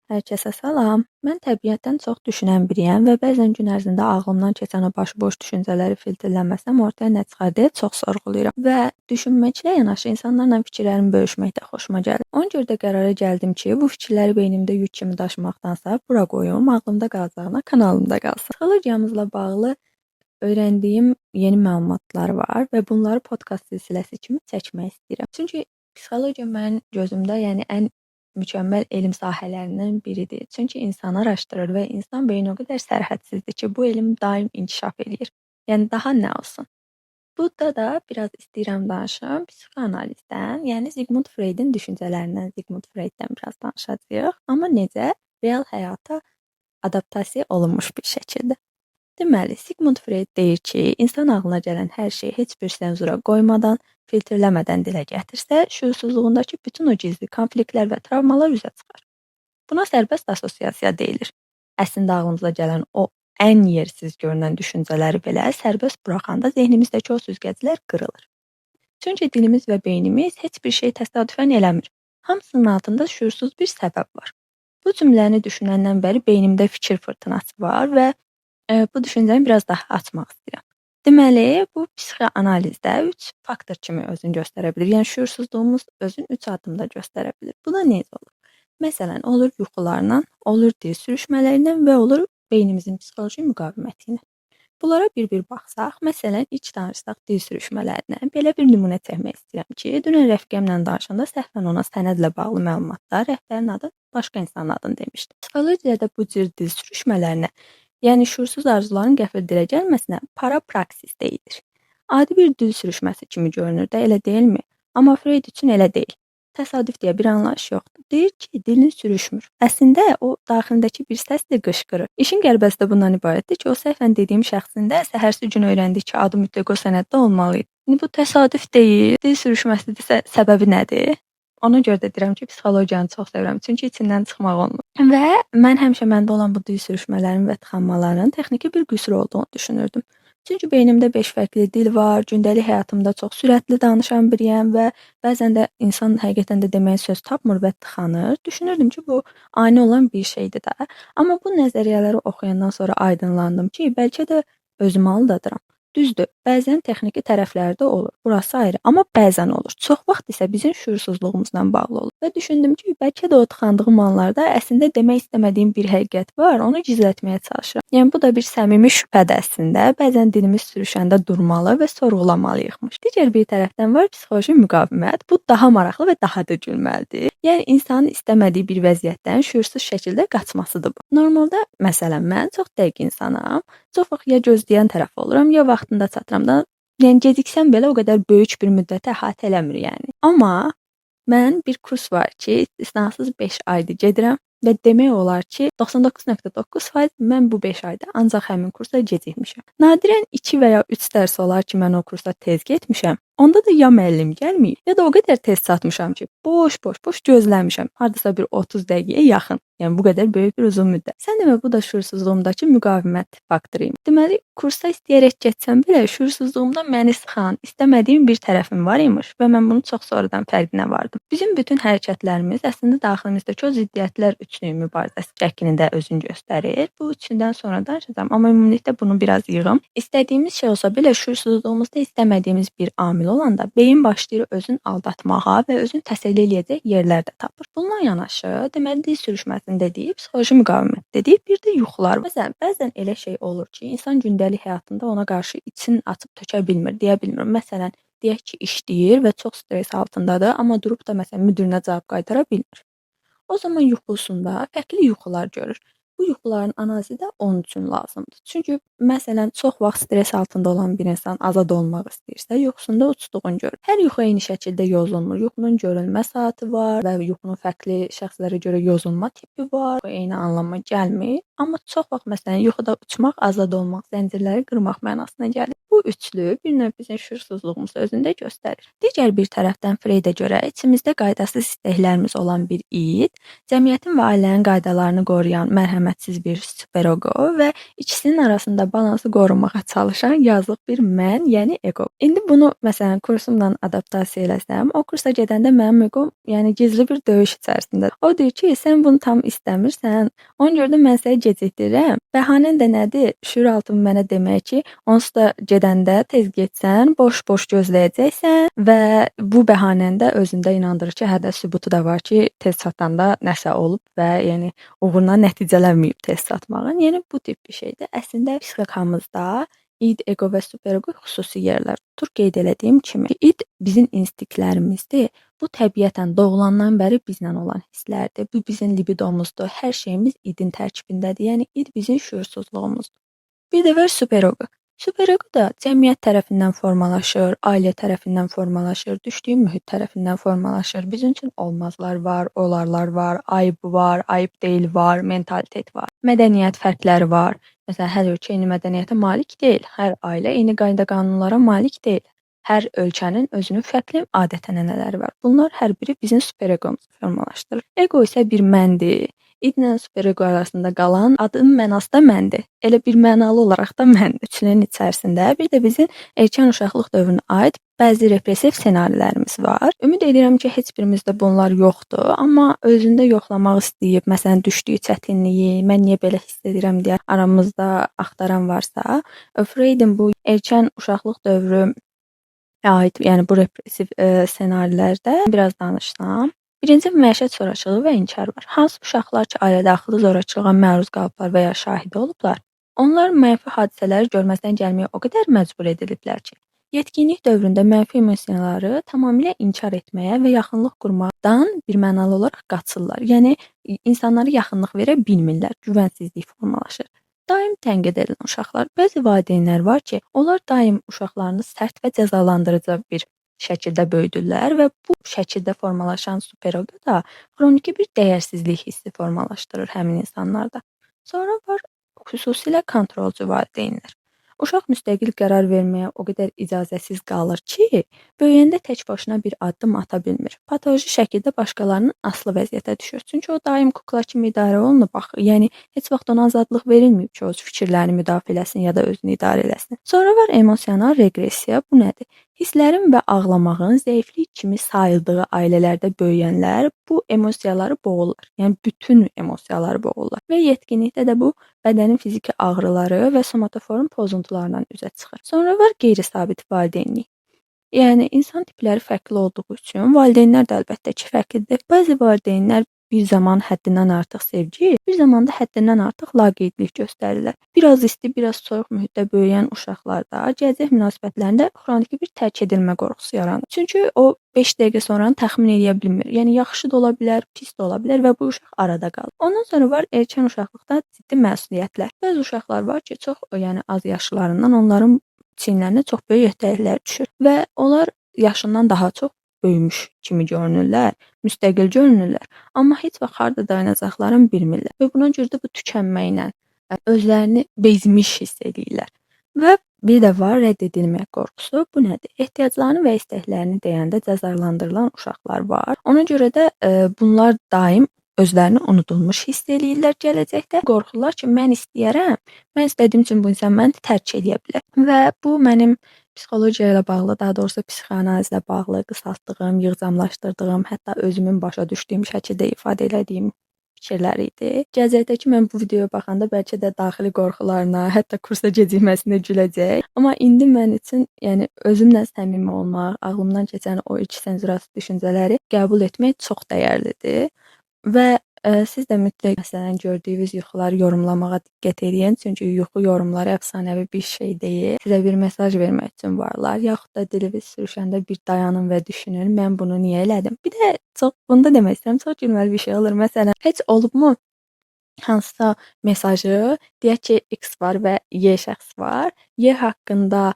Hər kəsə salam. Mən təbiətdən çox düşünən biriyəm və bəzən gün ərzində ağlımdan keçən o başıboş düşüncələri filtrləməsəm ortaya nə çıxar deyə çox sorğulayıram. Və düşünməklə yanaşı insanlarla fikirlərimi bölüşmək də xoşuma gəlir. Ona görə də qərara gəldim ki, bu fikirləri beynimdə yük kimi daşımaqdansa bura qoyum, ağlımda qalacağına kanalımda qalsın. Psixologiyamızla bağlı öyrəndiyim yeni məlumatlar var və bunları podkast silsiləsi kimi çəkmək istəyirəm. Çünki psixologiya mənim gözümdə, yəni ən mükəmməl elm sahələrindən biridir. Çünki insanı araşdırır və insan beyni o qədər sərhədsizdir ki, bu elm daim inkişaf eləyir. Yəni daha nə olsun? Burada da biraz istəyirəm danışım psixoanalizdən, yəni Sigmund Freydin düşüncələrindən, Sigmund Freyddən biraz danışacağıq. Amma necə? Real həyata adaptasiya olunmuş bir şəkildə. Deməli, Sigmund Freyd deyir ki, insan ağlına gələn hər şeyi heç bir senzura qoymadan, filtrləmədən dilə gətirsə, şüursuzluğundakı bütün o gizli konfliktlər və travmalar üzə çıxar. Buna sərbəst assosiasiya deyilir. Əslində ağlımıza gələn o ən yersiz görünən düşüncələri belə sərbəst buraxanda zehnimizdəki o süzgəclər qırılır. Çünki dilimiz və beynimiz heç bir şey təsadüfən eləmir. Hamısının altında şüursuz bir səbəb var. Bu cümləni düşünəndən bəri beynimdə fikir fırtınası var və bu düşüncəni biraz daha açmaq istəyirəm. Deməli, bu psixoanalizdə 3 faktor kimi özünü göstərə bilir. Yəni şüursuzluğumuz özünü 3 addımda göstərə bilir. Bu da necə olur? Məsələn, olur yuxularla, olur dil sürüşmələri və olur beynimizin psixoloji müqaviməti ilə. Bunlara bir-bir baxsaq, məsələn, ilk danışsaq dil sürüşmələrinə, belə bir nümunə çəkmək istəyirəm ki, dünən rəfiqəmlə danışanda səhvən ona sənədlə bağlı məlumatda rəhbərin adı başqa insanın adını demişdim. Psixologiyada bu cür dil sürüşmələrinə, yəni şüursuz arzuların qəfil dilə gəlməsinə parapraksis deyilir. Adi bir dil sürüşməsi kimi görünür də, elə deyilmi? Amma Freyd üçün elə deyil. Təsadüf deyə bir anlayış yoxdur. Deyir ki, dilin sürüşmür. Əslində o daxilindəki bir səslə qışqırır. İşin qəribəsi də bundan ibarətdir ki, o səhvən dediyim şəxsin də səhərsi gün öyrəndik ki, adı mütləq o sənəddə olmalı idi. İndi bu təsadüf deyil. Dil sürüşməsidirsə səbəbi nədir? Ona görə də deyirəm ki, psixologiyanı çox sevirəm. Çünki içindən çıxmaq olmur. Və mən həmişə məndə olan bu dil sürüşmələrinin və tıxanmaların texniki bir qüsur olduğunu düşünürdüm. Çünki beynimdə 5 fərqli dil var, gündəlik həyatımda çox sürətli danışan biriyəm və bəzən də insan həqiqətən də deməyə söz tapmır və tıxanır. Düşünürdüm ki, bu ani olan bir şeydir də. Amma bu nəzəriyyələri oxuyandan sonra aydınlandım ki, bəlkə də özümü aldadıram. Düzdür, bəzən texniki tərəfləri də olur. Burası ayrı, amma bəzən olur. Çox vaxt isə bizim şüursuzluğumuzla bağlı olur. Və düşündüm ki, bəlkə də o tıxandığım anlarda əslində demək istəmədiyim bir həqiqət var, onu gizlətməyə çalışıram. Yəni bu da bir səmimi şübhədir əslində. Bəzən dilimiz sürüşəndə durmalı və sorğulamalıyıqmış. Digər bir tərəfdən var psixoloji müqavimət. Bu daha maraqlı və daha da gülməlidir. Yəni insanın istəmədiyi bir vəziyyətdən şüursuz şəkildə qaçmasıdır bu. Normalda məsələn mən çox dəqiq insanam. Çox vaxt ya gözləyən tərəf oluram, ya vaxtında çatıram da. Yəni geciksəm belə o qədər böyük bir müddəti əhatə eləmir yəni. Amma mən bir kurs var ki, istisnasız 5 aydır gedirəm və demək olar ki, 99.9% mən bu 5 ayda ancaq həmin kursa gecikmişəm. Nadirən 2 və ya 3 dərs olar ki, mən o kursa tez getmişəm. Onda da ya müəllim gəlməyib, ya da o qədər tez çatmışam ki, boş-boş gözləmişəm. Hardasa bir 30 dəqiqəyə yaxın. Yəni bu qədər böyük bir uzun müddət. Sən demə bu da şüursuzluğumdakı müqavimət faktoruyum. Deməli, kursa istəyərək getsəm belə şüursuzluğumda məni sıxan, istəmədiyim bir tərəfim var imiş və mən bunu çox sonradan fərqinə vardım. Bizim bütün hərəkətlərimiz əslində daxilimizdəki o ziddiyyətlər üçlüyü mübarizəsi şəklində özünü göstərir. Bu üçündən sonra danışacağam, amma ümumilikdə bunu biraz yığım. İstədiyimiz şey olsa belə şüursuzluğumuzda istəmədiyimiz bir amil olanda beyin başlayır özünü aldatmağa və özünü təsəlli eləyəcək yerlər də tapır. Bununla yanaşı, deməli dil sürüşməsini dediyi, psixoloji müqavimət dediyi, bir də yuxular. Məsələn, bəzən elə şey olur ki, insan gündəlik həyatında ona qarşı için açıb tökə bilmir, deyə bilmir. Məsələn, deyək ki, işləyir və çox stres altındadır, amma durub da məsələn müdirinə cavab qaytara bilmir. O zaman yuxusunda fərqli yuxular görür. Bu yuxuların analizi də onun üçün lazımdır. Çünki məsələn, çox vaxt stres altında olan bir insan azad olmaq istəyirsə, yuxusunda uçduğunu görür. Hər yuxu eyni şəkildə yozulmur. Yuxunun görünmə saatı var və yuxunun fərqli şəxslərə görə yozulma tipi var. Bu eyni anlama gəlmir. Amma çox vaxt məsələn yuxuda uçmaq, azad olmaq, zəncirləri qırmaq mənasına gəlir. Bu üçlü bir növ bizim şüursuzluğumuzu özündə göstərir. Digər bir tərəfdən Freydə görə içimizdə qaydasız istəklərimiz olan bir id, cəmiyyətin və ailənin qaydalarını qoruyan mərhəmətsiz bir superego və ikisinin arasında balansı qorumağa çalışan yazıq bir mən, yəni ego. İndi bunu məsələn kursumla adaptasiya eləsəm, o kursa gedəndə mənim egom, yəni gizli bir döyüş içərisindədir. O deyir ki, sən bunu tam istəmirsən, ona görə də mən səni gecikdirirəm. Bəhanən də nədir? Şüuraltım mənə demək ki, onsuz da gedəndə tez getsən, boş-boş gözləyəcəksən və bu bəhanəni də özündə inandırır ki, hədə sübutu da var ki, tez çatanda nəsə olub və yəni uğurla nəticələnməyib tez çatmağın. Yəni bu tip bir şeydir. Əslində psixikamızda id, ego və superego xüsusi yerlər tutur. Qeyd elədiyim kimi, id bizim instinktlərimizdir. Bu təbiətən doğulandan bəri bizlə olan hisslərdir. Bu bizim libidomuzdur. Hər şeyimiz idin tərkibindədir. Yəni id bizim şüursuzluğumuzdur. Bir də var superego. Superego da cəmiyyət tərəfindən formalaşır, ailə tərəfindən formalaşır, düşdüyü mühit tərəfindən formalaşır. Bizim üçün olmazlar var, olarlar var, ayıb var, ayıb deyil var, mentalitet var, mədəniyyət fərqləri var. Məsələn, hər ölkə eyni mədəniyyətə malik deyil, hər ailə eyni qayda-qanunlara malik deyil. Hər ölkənin özünün fərqli adət-ənənələri var. Bunlar hər biri bizim superegomuzu formalaşdırır. Ego isə bir məndir. İdlə superego arasında qalan adın mənası da məndir. Elə bir mənalı olaraq da məndir. Üçlünün içərisində bir də bizim erkən uşaqlıq dövrünə aid bəzi repressiv ssenarilərimiz var. Ümid edirəm ki, heç birimizdə bunlar yoxdur, amma özündə yoxlamaq istəyib, məsələn, düşdüyü çətinliyi, mən niyə belə hiss edirəm deyə aramızda axtaran varsa, Freydin bu erkən uşaqlıq dövrü aid, yəni bu repressiv ssenarilərdə biraz danışsam. Birinci, məişət zorakılığı və inkar var. Hansı uşaqlar ki, ailə daxili zorakılığa məruz qalıblar və ya şahidi olublar, onlar mənfi hadisələri görməzdən gəlməyə o qədər məcbur ediliblər ki, yetkinlik dövründə mənfi emosiyaları tamamilə inkar etməyə və yaxınlıq qurmaqdan bir mənalı olaraq qaçırlar. Yəni insanlara yaxınlıq verə bilmirlər, güvənsizlik formalaşır. Daim tənqid edilən uşaqlar. Bəzi valideynlər var ki, onlar daim uşaqlarını sərt və cəzalandırıcı bir şəkildə böyüdürlər və bu şəkildə formalaşan superego da xroniki bir dəyərsizlik hissi formalaşdırır həmin insanlarda. Sonra var xüsusilə kontrolçu valideynlər. Uşaq müstəqil qərar verməyə o qədər icazəsiz qalır ki, böyüyəndə tək başına bir addım ata bilmir. Patoloji şəkildə başqalarının asılı vəziyyətə düşür. Çünki o daim kukla kimi idarə olunub axı. Yəni heç vaxt ona azadlıq verilməyib ki, öz fikirlərini müdafiə eləsin ya da özünü idarə eləsin. Sonra var emosional reqressiya. Bu nədir? Hisslərin və ağlamağın zəiflik kimi sayıldığı ailələrdə böyüyənlər bu emosiyaları boğurlar. Yəni bütün emosiyaları boğurlar. Və yetkinlikdə də bu bədənin fiziki ağrıları və somatoform pozuntularından üzə çıxır. Sonra var qeyri-sabit valideynlik. Yəni insan tipləri fərqli olduğu üçün valideynlər də əlbəttə ki, fərqlidir. Bəzi valideynlər bir zaman həddindən artıq sevgi, bir zaman da həddindən artıq laqeydlik göstərirlər. Biraz isti, biraz soyuq mühitdə böyüyən uşaqlarda gələcək münasibətlərində xroniki bir tərk edilmə qorxusu yaranır. Çünki o 5 dəqiqə sonranı təxmin eləyə bilmir. Yəni yaxşı da ola bilər, pis də ola bilər və bu uşaq arada qalır. Ondan sonra var erkən uşaqlıqda ciddi məsuliyyətlər. Bəzi uşaqlar var ki, çox, yəni az yaşlarından onların çiyinlərinə çox böyük öhdəliklər düşür və onlar yaşından daha çox böyümüş kimi görünürlər, müstəqil görünürlər, amma heç vaxt harda dayanacaqlarını bilmirlər və buna görə də bu tükənməklə özlərini bezmiş hiss edirlər. Və bir də var rədd edilmək qorxusu. Bu nədir? Ehtiyaclarını və istəklərini deyəndə cəzalandırılan uşaqlar var. Ona görə də bunlar daim özlərini unudulmuş hiss eləyirlər gələcəkdə. Qorxurlar ki, mən istəyərəm, mən istədiyim üçün bu insan məni tərk eləyə bilər. Və bu mənim psixologiya ilə bağlı, daha doğrusu psixoanalizlə bağlı qısaltdığım, yığcamlaşdırdığım, hətta özümün başa düşdüyüm şəkildə ifadə elədiyim fikirlər idi. Gələcəkdəki mən bu videoya baxanda bəlkə də daxili qorxularına, hətta kursa gecikməsinə güləcək. Amma indi mən üçün, yəni özümlə səmimi olmaq, ağlımdan keçən o ilk senzurasız düşüncələri qəbul etmək çox dəyərlidir. Və siz də mütləq məsələn gördüyünüz yuxuları yorumlamağa diqqət eləyin, çünki yuxu yorumları əfsanəvi bir şey deyil. Sizə bir mesaj vermək üçün varlar. Yaxud da diliniz sürüşəndə bir dayanın və düşünün, mən bunu niyə elədim? Bir də çox bunu da demək istəyirəm, çox gülməli bir şey olur. Məsələn, heç olubmu hansısa mesajı, deyək ki, X var və Y şəxs var. Y haqqında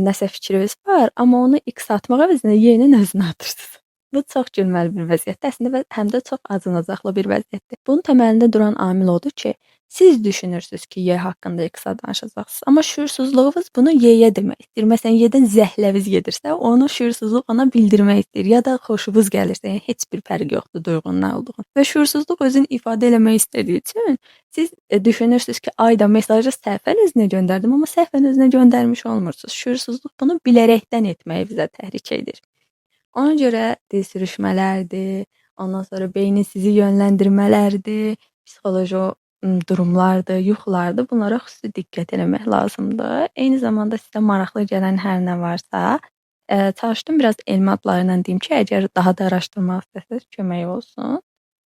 nəsə fikriniz var, amma onu X atmaq əvəzinə Y-nin özünə atırsınız. Bu çox gülməli bir vəziyyətdir əslində və həm də çox acınacaqlı bir vəziyyətdir. Bunun təməlində duran amil odur ki, Siz düşünürsünüz ki, Y haqqında X-a danışacaqsınız, amma şüursuzluğunuz bunu Y-yə demək istəyir. Məsələn, Y-dən zəhləniz gedirsə, onu şüursuzluq ona bildirmək istəyir ya da xoşunuz gəlirsə, yəni heç bir fərqi yoxdur duyğunun nə olduğunu. Və şüursuzluq özünü ifadə eləmək istədiyi üçün siz düşünürsünüz ki, ayda mesajı səhvən özünə göndərdim, amma səhvən özünə göndərmiş olmursunuz. Şüursuzluq bunu bilərəkdən etməyi bizə təhrik edir. Ona görə dil sürüşmələrdir, ondan sonra beynin sizi yönləndirmələrdir, psixoloji o durumlardır, yuxulardır. Bunlara xüsusi diqqət eləmək lazımdır. Eyni zamanda sizə maraqlı gələn hər nə varsa, çalışdım biraz elmi adları ilə deyim ki, əgər daha da araşdırmaq istəsəniz kömək olsun.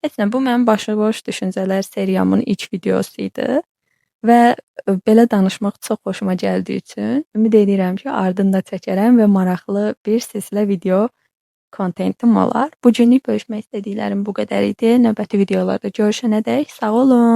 Heç nə, bu mənim başıboş düşüncələr seriyamın ilk videosu idi və belə danışmaq çox xoşuma gəldiyi üçün ümid edirəm ki, ardını da çəkərəm və maraqlı bir silsilə video kontentim olar. Bu günlük bölüşmək istədiklərim bu qədər idi. Növbəti videolarda görüşənədək sağ olun.